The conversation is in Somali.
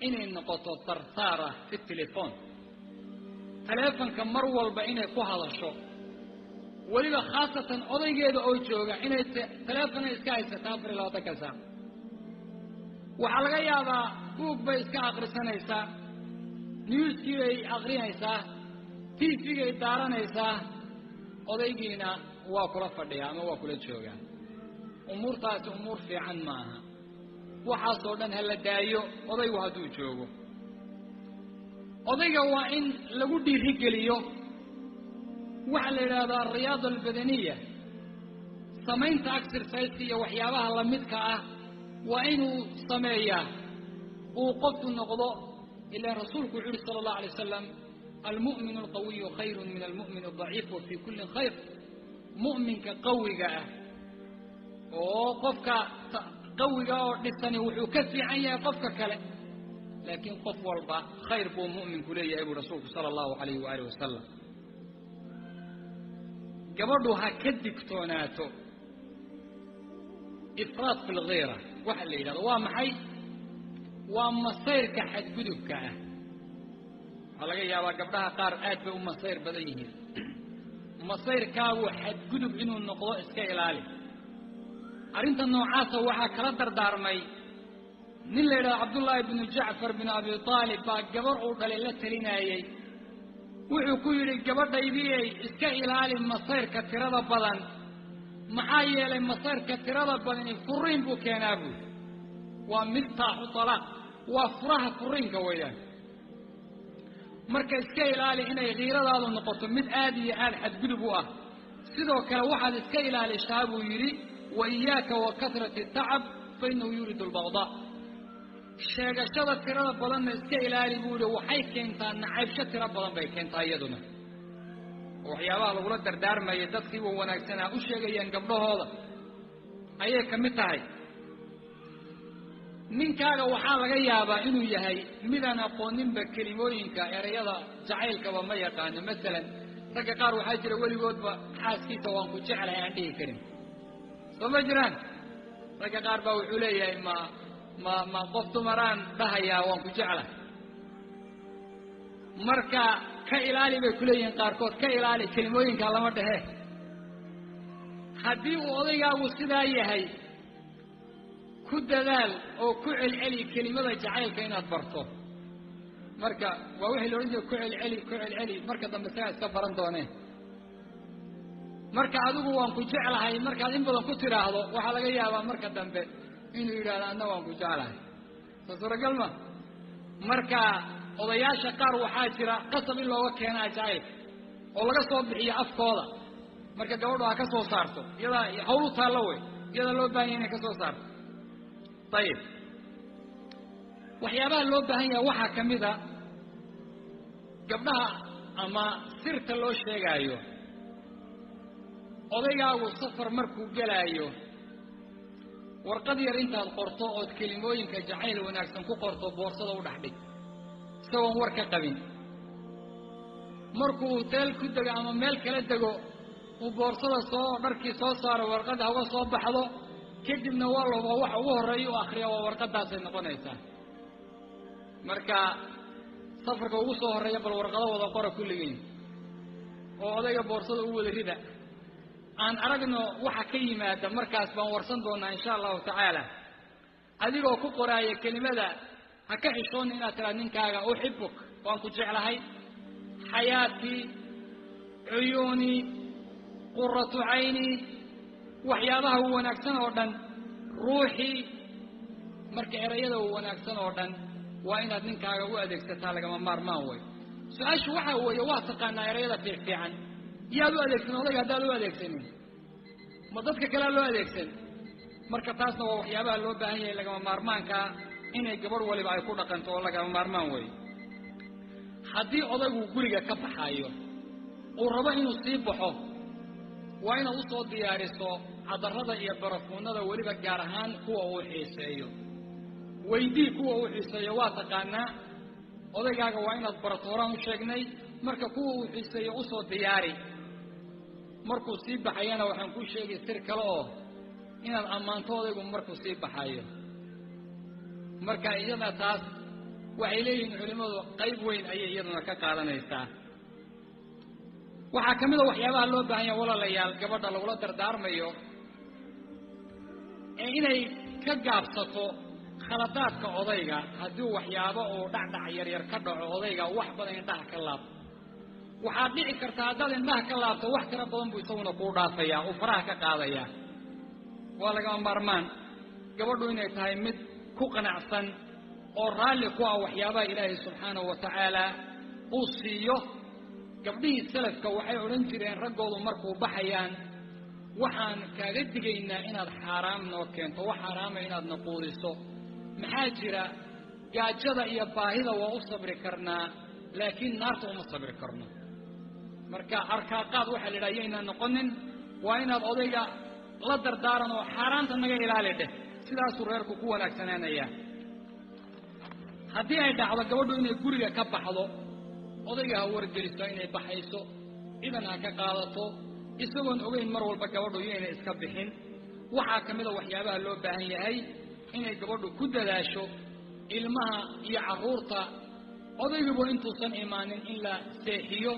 inay noqoto tartaara fi telefoon, taleefonka mar walba inay ku hadasho, weliba khaasatan odaygeeda oo jooga inay taleefona iska haysato 24-ka saac. Waxaa laga yaabaa buug bay iska akhrisanaysaa, newskii bay akrinaysaa, TV-gay daaranaysaa, odaygiina waa kula fadhiyaa ama waa kula joogaa. Umuurtaasi umuur fiican ma aha. Waxaasoo dhan ha la daayo odaygu hadduu joogo. Odayga waa in lagu dhiirigeliyo waxaa la yidhaahdaa alriyaada albadaniya, samaynta exerciseka iyo waxyaabaha lamidka ah waa inuu sameeyaa, uu qofku noqdo. Ilaan rasuulku wuxuu yihi sala allahu alay wasalam: almu'minu alqawiyu khayrun min almu'min aldaciif wa fii kullin khayr. Mu'minka qawiga ah oo qofka qawiga oo dhisani wuxuu ka fiican yahay qofka kale, laakiin qof walba khayr buu mu'minku leeyahay buu rasuulku sala allahu alayhi waaalih wasalam. Gabadhu ha ka digtoonaato ifraad fi lghiira waxa la yidhahdo. Waa maxay? Waa masayrka xadgudubka ah. Waxaa laga yaabaa gabdhaha qaar aad bay u masayr badan yihiin. Masayrkaagu xadgudub inuu noqdo iska ilaali. Arrinta noocaasa waxaa kala dardaarmay nin la yidhahdo Cabdullaahi bnu Jacfar binu Abi Aalib baa gabar uu dhalay la talinaayey. Wuxuu ku yidhi: gabadhaydiyey, iska ilaali masayrka tirada badan, maxaa yeelay masayrka tirada badani furiin buu keenaa buuri. Waa miftaaxu talaaq, waa furaha furiinka weeyaan. Marka iska ilaali inay khiiradaadu noqoto mid aad iyo aad xadgudub u ah. Sidoo kale waxaad iska ilaalishaa buu yidhi: wa iyaaka wa kasrati tacab fa innahu yuridu albagdaa. Sheegashada tirada badanna iska ilaali buu yihi, waxay keentaa nacaybsho tiro badan bay keentaa iyaduna. Oo waxyaabaha lagula dardaarmaya dadkii wa wanaagsanaa u sheegayaan gabdhahooda ayay ka mid tahay. Ninkaaga waxaa laga yaabaa inuu yahay midaan aqooninba kelimooyinka erayada jacaylkaba ma yaqaano. Masalan, ragga qaar waxaa jira weligoodba xaaskiisa waan ku jeclahay aan dhihi karin. Soo ma jiraan? Ragga qaar baa wuxuu leeyahay: ma qof dumaraan dhahayaa waan ku jeclahay? Marka ka ilaali bay kuleeyihiin qaarkood, ka ilaali, kelimooyinka lama dhehe. Haddii uu odaygaagu sidaa yahay, ku dadaal oo ku celceli kelimada jacaylka inaad barto. Marka waa wixii la odhan jiray ku celceli, ku celceli, marka dambe isagaa iska baran doonee. Marka adigu waan ku jeclahay markaad in badan ku tidhaahdo, waxaa laga yaabaa marka dambe inuu yidhahdo anna waan ku jeclahay. Soo suuragal ma? Marka odayaasha qaar waxaa jira qasab in looga keenaa jacaylka oo laga soo bixiyo afkooda. Marka gabadhu ha ka soo saarto, iyadaa hawl u taallo wey, iyadaa loo baahan yahay inay ka soo saarto. Ayib, waxyaabaha loo baahan yahay waxaa ka mid a gabdhaha ama sirta loo sheegaayo: odaygaagu safar markuu gelaayo, warqad yar intaad qorto ood kelimooyinka jacayl wanaagsan ku qorto, boorsada u dhex dhig isagoon war ka qabin. Markuu huteel ku dego ama meel kala dego, uu boorsada soo dharkii soo saaro, warqadda hauga soo baxdo, kadibna waa la hubaa waxa ugu horreeya u akriya waa warqaddaasay noqonaysaa. Marka safarka ugu soo horreeya bal warqado wada qora kulligiin oo odayga boorsada u wada rida, aan aragno waxa ka yimaada. Markaas baan warsan doonaa insha allahu tacaala. Adigoo ku qoraaya kelimada, ha ka xishoonni inaad tiraad ninkaaga uxibuk, waan ku jeclahay, xayaatii, cuyuunii, quratu caynii, waxyaabaha wanaagsan oo dhan, ruuxii. Marka erayada wanaagsan oo dhan waa inaad ninkaaga u adeegsataa, lagama maarmaan way. Su-aashu waxaa weeye: waa taqaanaa erayada fiicfiican, yaad u adeegsan? Odayga haddaad u adeegsanin, ma dadka kalea loo adeegsan? Marka taasna waa waxyaabaha loo baahan yahay lagama maarmaankaa inay gabadh waliba ay ku dhaqanto oo lagama maarmaan wey. Haddii odaygu guriga ka baxaayo, uu rabo inuu sii baxo, waa inaad usoo diyaariso cadarada iyo barafuunada, weliba gaar ahaan kuwa uu xiiseeyo. Weydii kuwa uu xiiseeyo, waa taqaanaa odaygaaga, waa inaad barato, horaan u sheegnay. Marka kuwa uu xiiseeyo usoo diyaari. Markuu sii baxayana waxaan kuu sheegay sir kale oo inaad ammaanto odaygu markuu sii baxayo. Marka iyada taas Waxay leeyihiin culimmadu qayb weyn ayay iyaduna ka qaadanaysaa. Waxaa ka mid a waxyaabaha loo baahan yaha, walaalayaal, gabadha lagula dardaarmayo ee inay ka gaabsato khaladaadka odayga. Haddii waxyaabo uu dhacdhac yaryar ka dhaco odayga, wax badan indhaha ka laabto. Waxaad dhici kartaa haddaad indhaha ka laabto, wax tiro badan buu isaguna kuu dhaafayaa, uu faraha ka qaadayaa. Waa lagama maarmaan gabadhu inay tahay mid ku qanacsan oo raalli ku ah waxyaabaha Ilaahay subxaanahu wa tacaala uu siiyo. Gabdhihii salafka waxay odhan jireen raggoodu markuu baxayaan: "Waxaan kaaga digaynaa inaad xaaraam noo keento, wax xaaraama inaad na quudiso. Maxaa jira? Gaajada iyo baahida waa u sabri karnaa, laakiin naarta uma sabri karno." Marka arkaaqaad waxaa la yidhaha yaynaan noqonin. Waa inaad odayga la dardaaran oo "Xaaraanta naga ilaali" dheh. Sidaasuu reerku ku wanaagsanaanayaa. Haddii ay dhacdo gabadhu inay guriga ka baxdo, odayga ha wargeliso inay baxayso, idan ha ka qaadato. Isagoon ogeyn mar walba gabadhu yayna iska bixin. Waxaa ka mid a waxyaabaha loo baahan yahay inay gabadhu ku dadaasho ilmaha iyo carruurta odayguba intuusan imaanin in la seexiyo.